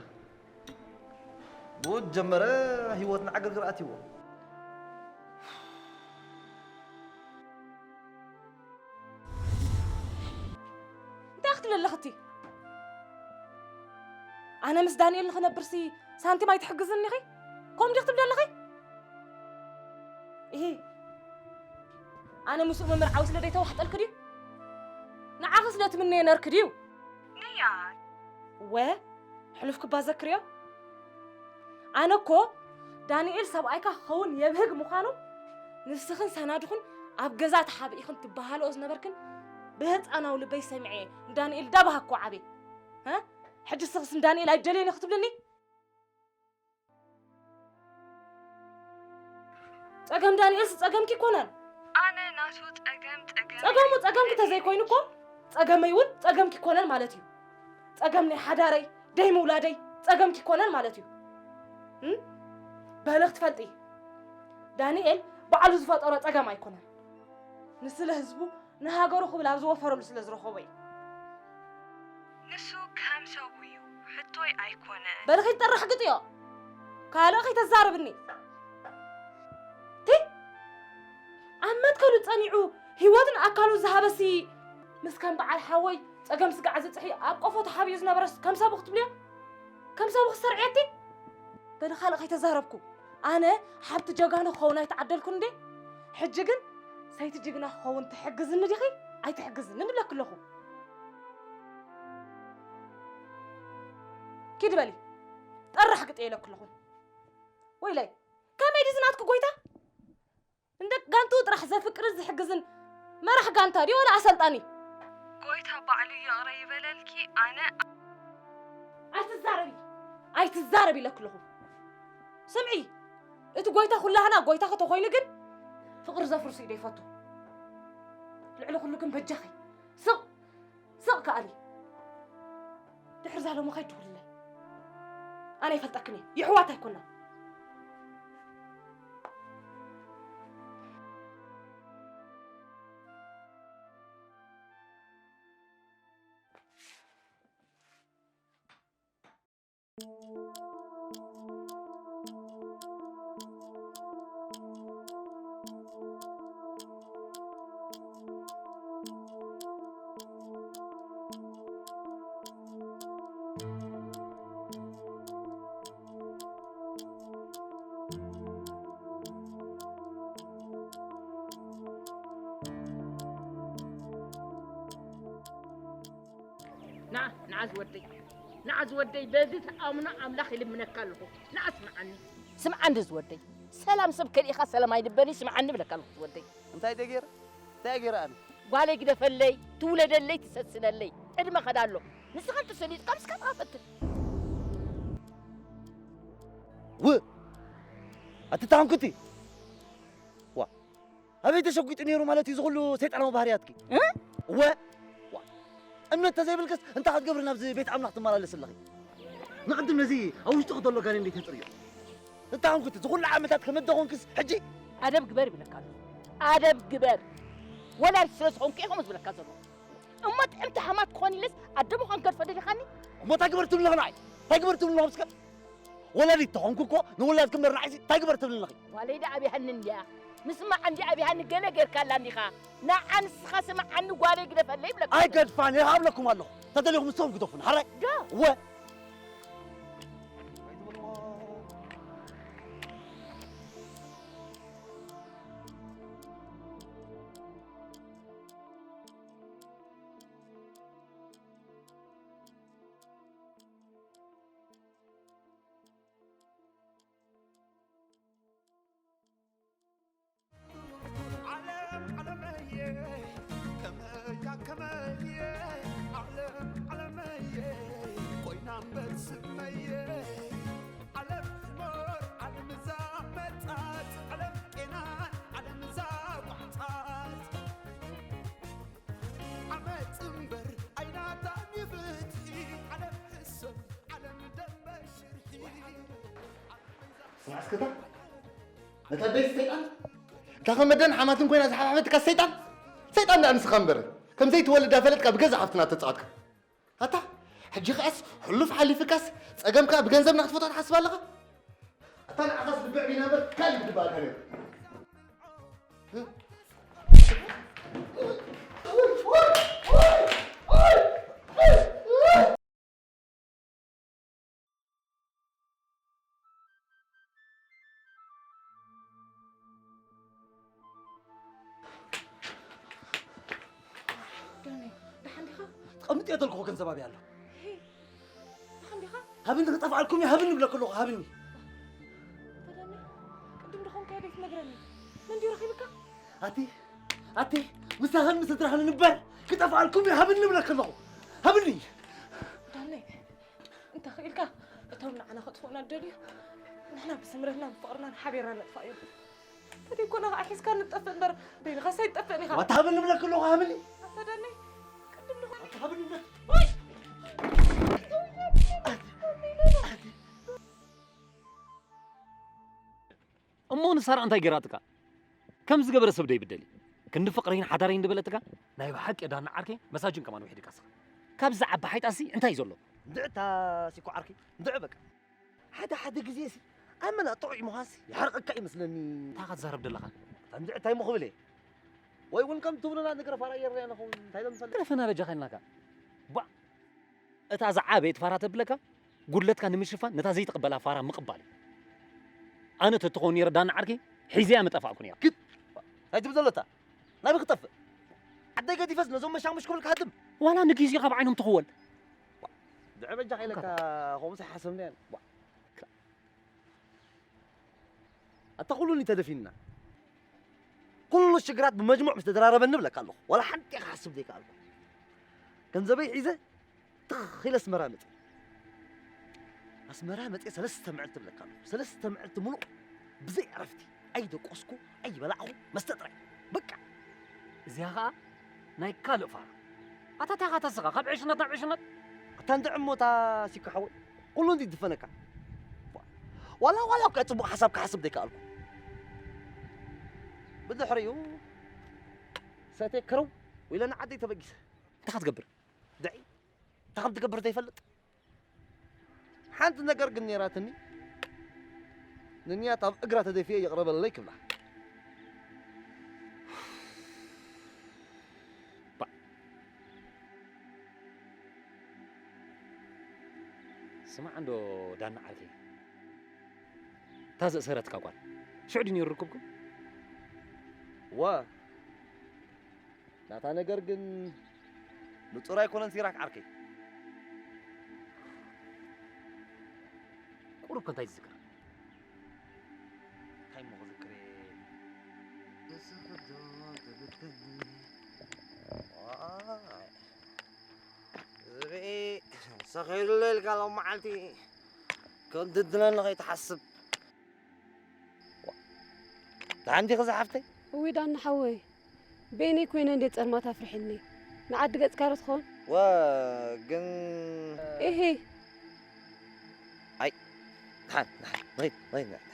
ጉድ ጀመረ፣ ህይወትና ዕግርግር ኣትይዎ። እንታይ ክትብል ኣለኽቲ? ኣነ ምስ ዳንኤል ንኽነብርሲ ሳንቲም ኣይትሕግዝን ኢኺ? ከምኡ ዲኺ ትብሊ ኣለኺ? እሂ፣ ኣነ ምስኡ ምምርዓው ስለ ዘይተዋሕጠልኪ ድዩ? ንዓኺ ስለ ትምነዮ ነርኪ ድዩ? ንያት። ወ፣ ሕሉፍ ክባ ዘክርዮ? ኣነ እኮ ዳንኤል ሰብኣይካ ክኸውን የብህግ ምዃኑ ንስኽን ሰናድኹን ኣብ ገዛ ተሓቢእኽን ትበሃልኦ ዝነበርክን ብህፃናዊ ልበይ ሰሚዐ ንዳንኤል እንዳባሃግኩ ዓብየ። እ? ሕጂ ስኽስ ንዳንኤል ኣይደልዮን ክትብልኒ? ጸገም ዳንኤልስ ጸገምኪ ይኮነን። ኣነ ናቱ ጸገም ጸገም ጸገሙ ጸገምኪ ተዘይኮይኑ እኮ ጸገመይ እውን ጸገምኪ ይኮነን ማለት እዩ። ጸገም ናይ ሓዳረይ ደይ ምውላደይ ጸገምኪ ይኮነን ማለት እዩ። እም? በሊ ክትፈልጢ ዳንኤል ባዕሉ ዝፈጠሮ ጸገም ኣይኮነን። ንስለ ህዝቡ ንሃገሩ ክብል ኣብ ዝወፈረሉ ስለ ዝረኸቦ እዩ። ንሱ ከም ሰቡ እዩ፣ ሕቶይ ኣይኮነ። በሊ ከይትጠርሕ ግጥዮ። ካልእ ከይተዛርብኒ። ቲ ኣብ መትከሉ ጸኒዑ ህይወትን ኣካሉን ዝሃበሲ ምስ ከም በዓል ሓወይ ጸገም ስጋዕ ዝጽሒ ኣብ ቆፎ ተሓቢኡ ዝነበረስ ከም ሰቡ ክትብልዮ? ከም ሰቡ ክሰርዕየቲ? በሊ ካልእ ከይተዛረብኩ። ኣነ ሓብቲ ጀጋኑ ክኸውን ኣይተዓደልኩን እንዴ? ሕጂ ግን ሰይቲ ጅግና ክኸውን ትሕግዝኒ ዲኺ? ኣይትሕግዝኒ ንብለኪ ኣለኹ። ኪዲ በሊ። እራሕ ግጥ ኢለኩ ኣለኹ። ወይለይ፣ ከመይ ድዩ ዝናትኩ ጎይታ? እንደ ጋንቱ ጥራሕ ዘፍቅርን ዝሕግዝን መራሕ ጋንታ ድዩ ወላ ኣሰልጣኒ? ጎይታ ባዕሉ ይቕረ ይበለልኪ፣ ኣነ ኣይትዛረቢ፣ ኣይትዛረቢ ኢለኩ ኣለኹ። ስምዒ፣ እቲ ጎይታ ኩላህና ጎይታ ከተኾይኑ ግን ፍቕሪ ዘፍርሱ እዩ ደይፈቱ። ልዕሊ ኩሉ ግን በጃኺ ስቕ ስቕ ከኣሊ ድሕሪ ዛሎ ምኻድ ደውልለይ። ኣነ ይፈልጠክን እየ፣ ይሕዋት ኣይኮናን። ንዓ ንዓ ዝወደይ፣ ንዓ ዝወደይ፣ በዚ ተኣምኖ ኣምላኽ ይልምነካ ኣለኹ። ንዓ ስምዓኒ። ስምዓኒ ዝወደይ፣ ሰላም ሰብ ከሊእኻ ሰላም ኣይልበኒ፣ ስምዓኒ ብለካ ኣለኹ ዝወደይ። እንታይ ደገይረ? እንታይ ገይረ ኣነ? ጓለይ ግደፈለይ፣ ትውለደለይ፣ ትሰስነለይ። ዕድመ ኸዳ ኣሎ። ንስኻ እንተሰሊጥካ ምስካ ጥቓ ፈትን። ው! ኣቲ ታንኩቲ! ዋ! ኣበይ ተሸጒጡ ነይሩ ማለት እዩ ዝኹሉ ሰይጣናዊ ባህርያትኪ? እ? እወ! ዋ! እምነት ተዘይብልክስ እንታይ ክትገብሪ ናብዚ ቤት ኣምላኽ ትመላለስ ኣለኺ? ንቕድም ነዚ ኣብ ውሽጥኺ ዘሎ ጋኔን ቤት የጽርዮ። እታ ኮንኩቲ ዝኹሉ ዓመታት ከመይ ደኾንክስ ሕጂ? ኣደብ ግበር ይብለካ ኣለኹ። ኣደብ ግበር። ወላዲት ስለ ዝኾንኩ እየ ከምኡ ዝብለካ ዘለኹ። እሞ ጥዕምቲ ሃማት ክኾን ኢለስ ኣደ ምዃን ከድፈ ደሊኻኒ? እሞ እንታይ ግበር ትብሊ ኣለኺ ንዓይ? እንታይ ግበር ትብሊ ኣለኺ እስከ? ወላዲት ተኾንኩ እኮ ንውላድኪ እምበር ንዓይሲ እንታይ ግበር ትብሊ ኣለኺ? ጓለይ ደኣ ኣብያሃኒ እንድያ። ምስማዕ እንድያ ኣብያሃኒ ገለ ጌርካላ እንዲኻ። ንዓ ንስኻ ስምዓኒ ጓለይ ግደፈለይ ይብለካ። ኣይገድፋን እየ፣ ኣብለኩም ኣለኹ። ተደሊኹም ንስኹም ግደፉኒ። ሓራይ? ዶ? እወ። ዓለም ዓለመየ፣ ከመያ ከመየ፣ ዓለም ዓለመየ፣ ኮይና እምበር ስመየ። ዓለም ትኖር፣ ዓለም እዛ መጻት፣ ዓለም ቄናን፣ ዓለም እዛ ቋዕጻት። ዓመጽ እምበር ኣይናታን ይፍትሒ፣ ዓለም ሕሰብ፣ ዓለም ደም በሽርሒ። ስማዕ እስከ እታ ነታ ኣደይ ሰይጣን፣ እታ ከም መደን ሓማትን ኮይና ዝሓብሓበትካ ሰይጣን፣ ሰይጣን ደኣ ንስኻ እምበር። ከም ዘይትወልድ ዳፈለጥካ ብገዛ ሓፍትና ተጻወትካ። ኣታ ሕጂ ከኣስ ሕሉፍ ሓሊፍካስ ጸገምካ ብገንዘብ ንክትፈትሖ ትሓስብ ኣለኻ? ኣታ ንዓኻስ ልቢ ዕቢና እምበር ካልእ ይግባኣካ ነይሩ። ዳኒ፣ ደሓን ዲኻ? ትቐምጥ እየ ተልኩኹ ገንዘብ ኣብይ ኣሎ። ሄ፣ ደሓን ዲኻ? ሃብኒ ክጠፍኣልኩም እየ፣ ሃብኒ ብለክ ኣለኹ፣ ሃብኒ። ኣታ ዳኒ፣ ቅድም ድኾንካ ደይ ትነግረኒ? መን ድዩ ረኺብካ? ኣቲ፣ ኣቲ፣ ምሳኽን ምስድራኽን ንበር ክጠፍኣልኩም እየ፣ ሃብኒ ብለክ ኣለኹ፣ ሃብኒ። ዳኒ፣ እንተ ኽኢልካ እቶም ንዓና ከጥፍኡና ዝደልዩ፣ ንሕና ብስምረትናን ብፍቕርናን ሓቢርና ነጥፍኣዮም። ተደይኮነ ኸዓ ሒዝካ ንጠፍእ እምበር፣ በይንኻስ ኣይትጠፍእን ኢኻ። ዋታ ሃብኒ ብለክ ኣለኹ፣ ሃብኒ። ኣታ ዳኒ፣ ቅድም ድኾነ ዋታ ሃብኒ ብለክ። እሞ ንሳራ እንታይ ገይራትካ? ከም ዝገበረ ሰብ ዶ ይብደል እዩ? ክንዲ ፍቕረይን ሓዳረይን ዝበለትካ? ናይ ብሓቂ ዳና ዓርከይ መሳጅን ከማን ውሒድካ ስኻ። ካብዛ ዓቢ ሓይጣሲ እንታይ እዩ ዘሎ? እንድዕታ ሲኮ ዓርከይ፣ እንድዕ በቃ። ሓደ ሓደ ግዜ ሲ ኣመና ጥዑይ ምዃንሲ ይሓርቐካ ይመስለኒ። እንታይ ኢኻ ትዛረብ ዘለኻ? እንድዕ እንታይ እሞ ክብል እየ? ወይ እውን ከም ትብሉና ንግረፍ ኣራየርና ኢና ንኸውን፣ እንታይ ዶ ንፈልጥ? ግረፈና በጃኻ ኢልናካ። ቧዕ! እታ ዝዓበየት ፋራ ተብለካ፣ ጉድለትካ ንምሽፋን ነታ ዘይትቕበላ ፋራ ምቕባል እዩ። ኣነ ተትኸውን ነይረ ዳና ዓርከይ፣ ሒዘያ ምጠፋእኩ ነይረ። ግድ! እንታይ ትብል ዘሎ እታ? ናበይ ክጠፍእ? ዓደይ ገዲፈስ ነዞም መሻሙሽ ክብል ክሃድም? ዋላ ንግዜ ካብ ዓይኖም ትኽወል። ድዐ በጃኻ ኢለካ፣ ከምኡስ ኣይሓሰብናዮን። ቧዕ! ኣታ ኩሉኒ ተደፊንና። ኩሉ ሽግራት ብመጅሙዕ ምስ ተደራረበኒ እብለካ ኣለኹ። ዋላ ሓንቲ ክሓስብ ዘይከኣልኩ። ገንዘበይ ሒዘ ትኽ ኢለ ኣስመራ መፅእ። ኣስመራ መፅእ ሰለስተ መዕልቲ እብለካ ኣለኹ። ሰለስተ መዕልቲ ሙሉእ ብዘይ ዕረፍቲ ኣይደቆስኩ ኣይበላዕኹ መስተ ጥራይ። በቃ። እዚኣ ኸኣ ናይ ካልእ ፋራ። ኣታ እንታይ ኢኻ ተስኻ? ካብ ዕሽነት ናብ ዕሽነት? ኣታ እንድዒ እሞ እታ ሲኮ ሓወይ፣ ኩሉ እንዲ ይድፈነካ። ዋላ፣ ዋላ እኳ ጽቡቕ ሓሳብ ክሓስብ ዘይከኣልኩ። ብድሕሪኡ ሰትየ ክረው ኢለ ንዓደይ ተበጊሰ። እንታይ ክትገብር? ድዒ፣ እንታይ ከም ትገብር ዘይፈልጥ። ሓንቲ ነገር ግን ነይራትኒ፣ ንንያት ኣብ እግራ ተደፊኤ ይቕረ በለለይ ክብላ። ባ-፣ ስማዕ እንዶ ዳና ዓርከይ፣ እታ ዘእሰረትካ ጓል ሽዑ ድዩ ነይሩ ርክብኩም? እወ፣ ናታ ነገር ግን ንጹር ኣይኮነን ሲራክ ዓርከይ። ቁሩብ ከ እንታይ ትዝክር? እንታይ እሞ ክዝክር እየ? ዋይ፣ ዝብኢ ሰኺሩለይ ኢልካ ሎም መዓልቲ ከም ድድነኒ ከይትሓስብ። ደሓን ዲኺ ዝሓፍተይ? እውይ ዳና ሓወይ፣ በይነይ ኮይነ እንዴ ጸልማት ኣፍሪሕኒ። ንዓዲ ገጽካ ዶ ትኸውን? ወ-፣ ግን እሂ። ኣይ፣ ደሓን፣ ደሓን፣ ንኺድ፣ ንኺድ፣ ንኺድ።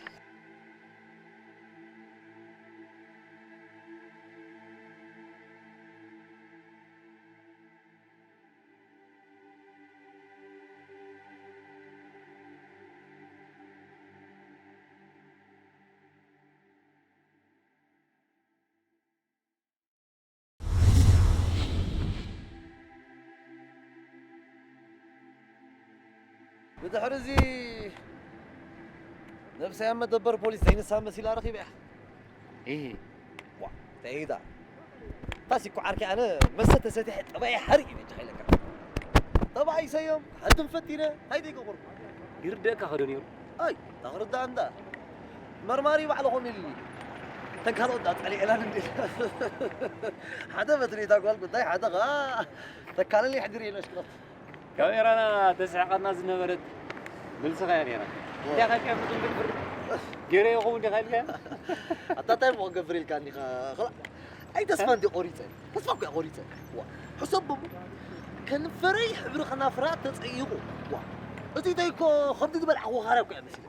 ብድሕሪ እዚ ነብሰይ ኣብ መደበር ፖሊስ ዘይንሳ መሲላ ረኺበያ። ኢሂ። ዋ፣ ተይዳ። ታሲ እኮ ዓርከይ ኣነ መስተ ተሰቲሐ ጠባይ ሓሪቕ እዩ በጃኻ ኢለካ። ጠባይ ሰዮም፣ ሕድም ፈቲነ፣ እንታይ ዘይገበርኩ? ይርደእካ ከዶ ነይሩ? ኣይ፣ ተኽርዳ እንዳ። መርማሪ ባዕልኹም ኢሉኒ። እተን ካልኦት ዳ ጸሊዕናን እንዴ። ሓደ በትሪ እታ ጓል ጉዳይ፣ ሓደ ኸኣ ተካለል ይሕድር የለሽ ክሎት። ካብ ኤራና ተስሕቐና ዝነበረት መልስኻ እያ ነይራ። ኦ። እንታይ ኻልካ ፍርዲ ፍርዲ ገይረ ይኸውን ዲኻ ኢልካ? ኣታ እንታይ እሞ ክገብር ኢልካ እንዲኻ? ኸላ-፣ ኣይ ተስፋ እንዲ ቆሪጸ። ተስፋ እኮ እያ ቆሪጸ። ዋ፣ ሕሰብ እሞ። ከንፈረይ ሕብሪ ከናፍራ ተጸይቑ። ዋ፣ እቲ እንታይ እኮ ከብዲ ዝበልዓኹ ኻራ እኮ እያ መሲለ።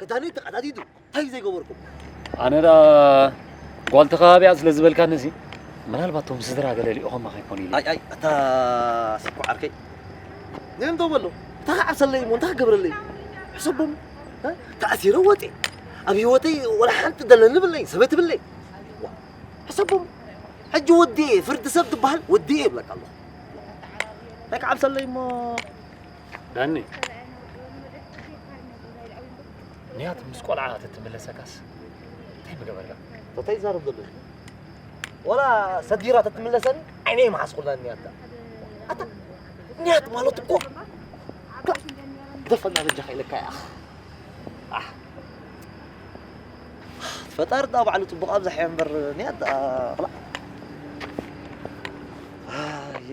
ክዳነይ ተቐዳዲዱ፣ እንታይ ዘይገበርኩም? ኣነ ደኣ ጓል ተኻባቢኣ ስለ ዝበልካኒ ሲ፣ ምናልባት እቶም ስድራ ገለ ልኢኾማ ከይኮኑ ኢለ። ኣይ፣ ኣይ፣ ኣታ ሲኮ ዓርከይ። ንእንዶ በሎ፣ እንታይ ክዓብሰለይ እሞ፣ እንታይ ክገብረለይ? ሕሰቦም፣ እ? ተኣሲረ ወጤ። ኣብ ህይወተይ ወላ ሓንቲ ደለኒ ብለይ፣ ሰበይቲ ብለይ። ዋ፣ ሕሰቦም፣ ሕጂ ወዲኤ፣ ፍርዲ ሰብ ትበሃል ወዲኤ ይብለካ ኣለኹ። እንታይ ክዓብሰለይ እሞ? ዳኒ፣ ንያት ምስ ቆልዓ ተትምለሰካስ እንታይ ምገበርካ? እንታይ ይዛረብ ዘሎ? ወላ ሰዲራ ተትምለሰኒ ዓይነይ ምሓዝኩላ ንያት። ኣታ ንያት ማለት እኮ ክላ-፣ ግደፈና በጃኻ ኢለካ እያ። ኣሕ። ፈጣሪ ደኣ ባዕሉ ጽቡቕ ኣብዝሓዮ እምበር ንያት ደኣ ክላ-፣ ኣይ።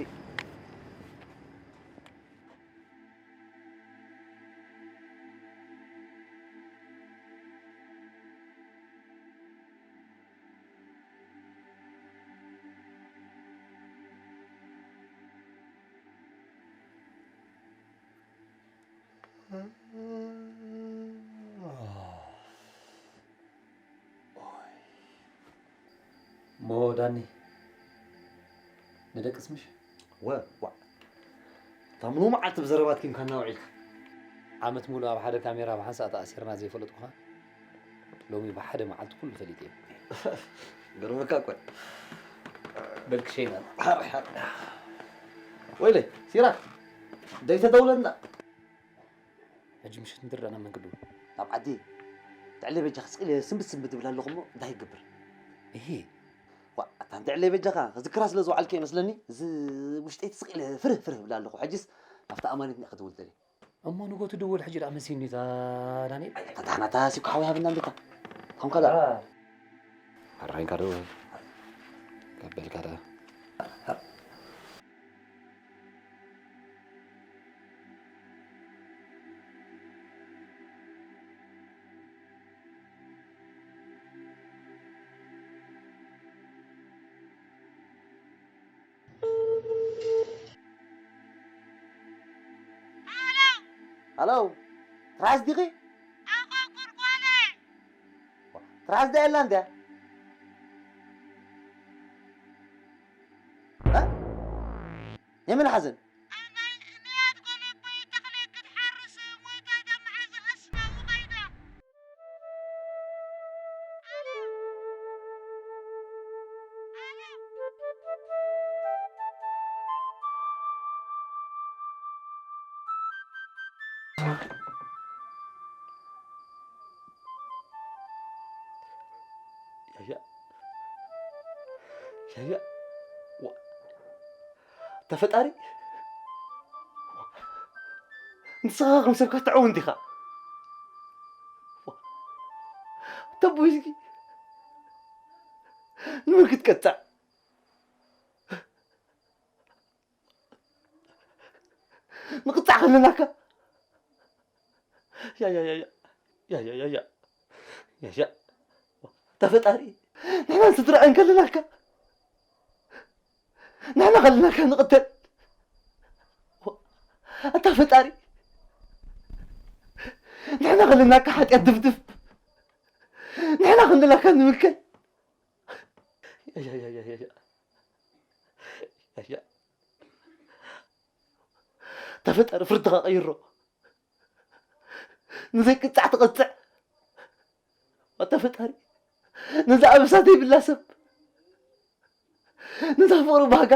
እሞ ዳኒ፣ ንደቅስ ምሽ? ወ-፣ ዋ-፣ እታ ምሉእ መዓልቲ ብዘረባ ኣድኪምካና ውዒልካ። ዓመት ሙሉእ ኣብ ሓደ ካሜራ ብሓንሳእ ተኣሲርና ዘይፈለጥኩኻ፣ ሎሚ ብሓደ መዓልቲ ኩሉ ፈሊጠ እየ። ገርመካ እኮ። በል ክሸይና። ሓር፣ ሓር። ወይለይ፣ ሲራክ፣ ደይተደውለና። ሕጂ ምሸት ንድረና መንገዱ። ናብ ዓዲ። ትዕለ በጃኻ ስቕ ኢለ ስንብት ስንብት እብል ኣለኹ እሞ እንታይ ይገብር? እሂ። ዋ፣ ኣታ እንተ ዕለይ በጃኻ፣ ክዝክራ ስለ ዝወዓልኩ እየ መስለኒ፣ እዚ ውሽጠይ ስቕ ኢለ ፍርህ ፍርህ እብል ኣለኹ። ሕጅስ ናብታ ኣማኒት እንዲያ ክድውል ደልየ። እሞ ንጎ ትድውል ሕጂ ደኣ መሲኒ እታ ዳንኤል? ኣይ፣ ኣታ ዳሕና እታ ሲኮ ሓወይ ሃበና እንድታ። ከምካ ዳ ኣራይንካ ዶ? ከበልካ ዳ? ሃሎ፣ ትራስ ዲኺ? ኣቆቁር ጓለ። ትራስ ዳ የላ እንድያ? እ? የምን ሓዘን? ኣናይ ንያት ጎለቦይ ተኽለ ክትሓርስ ሞይታ ዶ መሓዝ ኣስናው ኸይዳ? ያያ፣ ያያ፣ ዋ፣ ተፈጣሪ፣ ንስኻ ከም ሰብ ክትዕው እንዲኻ። ተቦይ እስኪ ንመን ክትቀጻዕ? ንቕጻዕ ከለናካ። ያያያያ፣ ያያያያ፣ ያያ፣ ተፈጣሪ፣ ንሕና ስድራእን ከለናካ። ንሕና ከለናካ ንቕተል። ኣታ ፈጣሪ፣ ንሕና ከለናካ ሓጢኣት ድፍድፍ። ንሕና ከለናካ ንምከል። ያያያያያ፣ ያያ፣ ተፈጣሪ ፍርድኻ ቀይሮ። ንዘይቅጻዕ ትቐጽዕ። ኣታ ፈጣሪ፣ ነዛ ኣበሳ ዘይብላ ሰብ፣ ነዛ ፍቕሪ ባህጋ፣